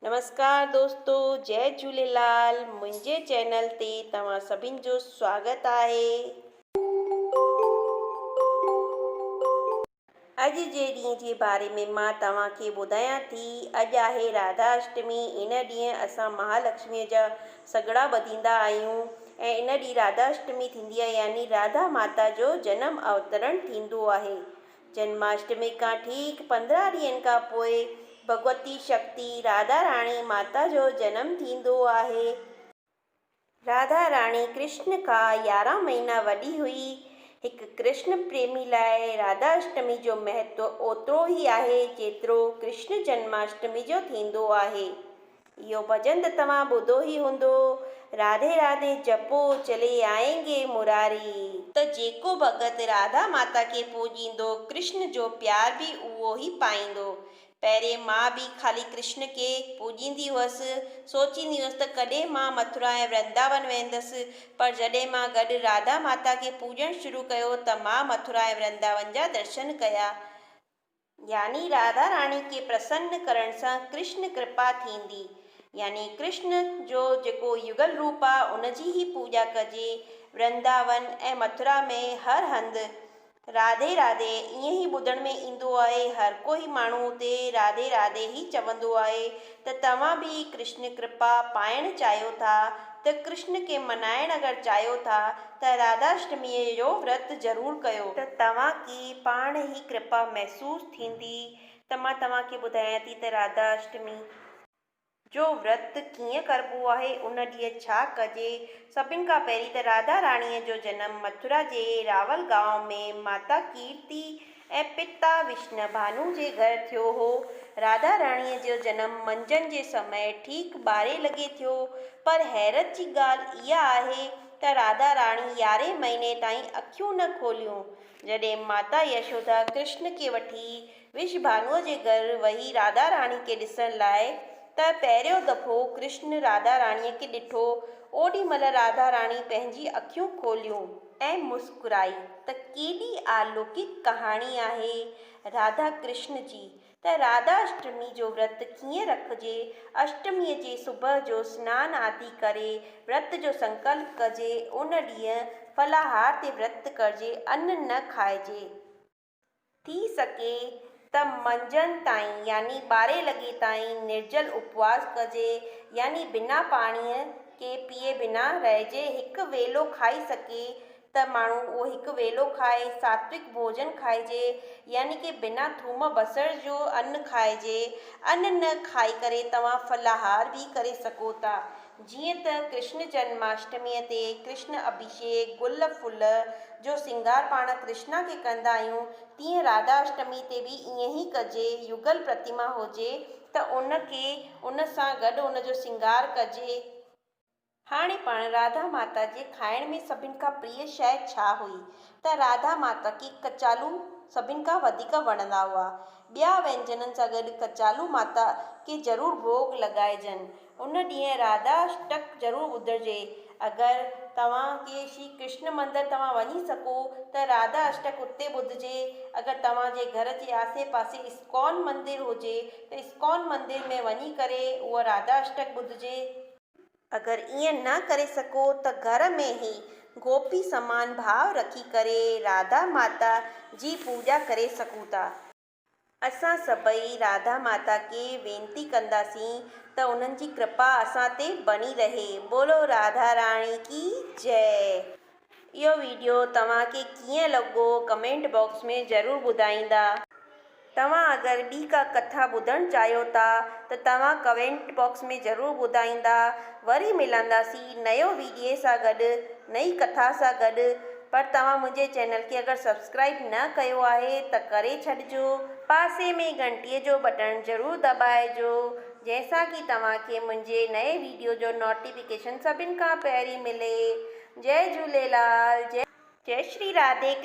نمسڪار دوستو جئي جهوليلال منهنجي چينل تي توهان سڀن جو سواگت آهي. اڄ جي ڏينهن جي باري ۾ مان توهان کي ٻڌايان ٿي اڄ آهي راڌا اشٽمي ان ڏينهن اسان مهالڪشمي جا سڳڙا ٻڌيندا آهيون ۽ ان ڏينهن راڌا اشٽمي ٿيندي آهي يعني راڌا ماتا جو جنم اوترڻ ٿيندو آهي جنماشٽمي کان ٺيڪ 15 ڏينهن کان پوء ڀڳوتي شڪتي راڌا راڻي ماتا جو جنم ٿيندو آهي. راڌا راڻي ڪرشن کان 11 مهينا وڏي هئي. هڪ ڪرشن پريمي لاء راڌا اشٽمي جو مهتو اوترو ئي آهي جيترو ڪرشن جنماشٽمي جو ٿيندو آهي. اهو ڀڄن ته توهان ٻڌو ئي هوندو، راڌي راڌي جپو چلي آئين گي مراري. ته جيڪو ڀڳت راڌا ماتا کي پوڄيندو ڪرشن جو پيار به اهو ئي پائيندو. پهرين مان به خالي ڪرشن کي پوڄيندي هئس، سوچيندي هئس ته ڪڏهن مان مٿرا ۽ ورنداون ويندس، پر جڏهن مان گڏ راڌا ماتا کي پوڄڻ شروع ڪيو ته مان مٿرا ۽ ورنداون جا درشن ڪيا. يعني راڌا راڻي کي پرسن ڪرڻ سان ڪرشن ڪرپا ٿيندي. يعني ڪرشن جو جيڪو يگل روپ آ ان جي ئي پوڄا ڪجي. ورنداون ۽ مٿرا ۾ هر هنڌ راڌي راڌي ائين ئي ٻڌڻ ۾ ايندو آهي. هر ڪو ئي ماڻهو اتي راڌي راڌي ئي چوندو آهي ته توهان به ڪرشن ڪرپا پائڻ چاهيو ٿا ته ڪرشن کي منائڻ اگر چاهيو ٿا ته راڌا اشٽميء جو ورت ضرور ڪيو. ته توهان کي پاڻ ئي ڪرپا محسوس ٿيندي ته مان توهان کي ٻڌايان ٿي ته راڌا اشٽمي. جو ورت ڪيئن ڪربو آهي، ان ڏينهن ڇا ڪجي. سڀن کان پهرين ته راڌا راڻيء جو جنم مٿرا جي راول گانء ۾ ماتا ڪيرتي ۽ پتا وشن ڀانو جي گهر ٿيو هو. راڌا راڻيء جو جنم منجهند جي سمي ٺيڪ ٻارهين لڳي ٿيو. پر حيرت جي ڳالهه اها آهي ته راڌا راڻي يارهين مهيني تائين اکيون نه کوليون. جڏهن ماتا يشودا ڪرشن کي وٺي وش ڀانوء جي گهر ويئي راڌا راڻي کي ڏسڻ لاء ته پهريون دفعو ڪرشن راڌا راڻيء کي ڏٺو. اوڏي مهل راڌا راڻي پنهنجي اکيون کوليون. ۽ مسڪرائي ته ڪيڏي آلوڪڪ ڪهاڻي آهي راڌا ڪرشن جي ته راڌا اشٽمي جو ورت ڪيئن رکجي، اشٽميء جي صبح جو سنان آدي ڪري ورت جو سنڪلپ ڪجي، ان ڏينهن ڦلاهار تي ورت ڪرجي، ان نه کائجي. ٿي سگهي ته منجهند تائين يعني ٻارهين لڳي تائين نرجل اپواس ڪجي يعني بنا پاڻيء کي پيئي بنا رهجي. هڪ ويلو کائي سگهي ته ماڻهو اهو هڪ ويلو کائي. ساتوڪ ڀوڄن کائجي يعني ڪي بنا ٿوم بصر جو ان کائجي. ان نه کائي ڪري توهان ڦلاهار به ڪري سگهو ٿا. جيئن ته ڪرشن جنماشٽميء تي ڪرشن اڀيشيڪ، گل ڦل، جو سينگار پاڻ ڪرشنا کي ڪندا آهيون، تيئن راڌا اشٽمي تي به ائين ئي ڪجي، يگل پرتما هجي ته ان کي ان سان گڏ ان جو سينگار ڪجي. هاڻي پاڻ راڌا ماتا جي کائڻ ۾ سڀن کان پريه شيء ڇا هئي ته راڌا ماتا کي ڪچالو سڀن کان وڌيڪ وڻندا هئا. ٻيا وينجنن سان گڏ ڪچالو ماتا کي ضرور ڀوڳ لڳائجن. ان ڏينهن راڌا اشٽڪ ضرور ٻڌجي. اگر توهان کي شري ڪرشن مندر توهان وڃي سگهو ته راڌا اشٽڪ اتي ٻڌجي. اگر توهان جي گهر جي آسي پاسي اسڪان مندر هجي ته اسڪان مندر ۾ وڃي ڪري اهو راڌا اشٽڪ ٻڌجي. اگر ائين نه ڪري سگهو ته گهر ۾ ئي گوپي سمان ڀاء رکي ڪري راڌا ماتا جي پوڄا ڪري سگهون ٿا. اسان سڀئي راڌا ماتا کي وينتي ڪنداسين ته انهن جي ڪرپا اسان تي بڻي رهي بولو راڌا راڻي ڪي جئي. اهو ويڊيو توهان کي ڪيئن لڳو ڪمينٽ باڪس ۾ ضرور ٻڌائيندا. توهان اگر ٻي ڪا ڪٿا ٻڌڻ چاهيو ٿا ته توهان ڪمينٽ باڪس ۾ ضرور ٻڌائيندا. وري ملنداسين نيو ويڊيي سان گڏ نئي ڪٿا سان گڏ. پر توهان منهنجي چينل کي اگر سبسڪرائيب نه ڪيو آهي ته ڪري ڇڏجو. پاسي ۾ گهنٽي جو بٽڻ ضرور دٻائجو جنهن سان ڪي توهان کي منهنجي نئين ويڊيو جو نوٽيفڪيشن سڀن کان پهرين ملي. جئي جهوليلال جئي شري راڌي ڪرشن.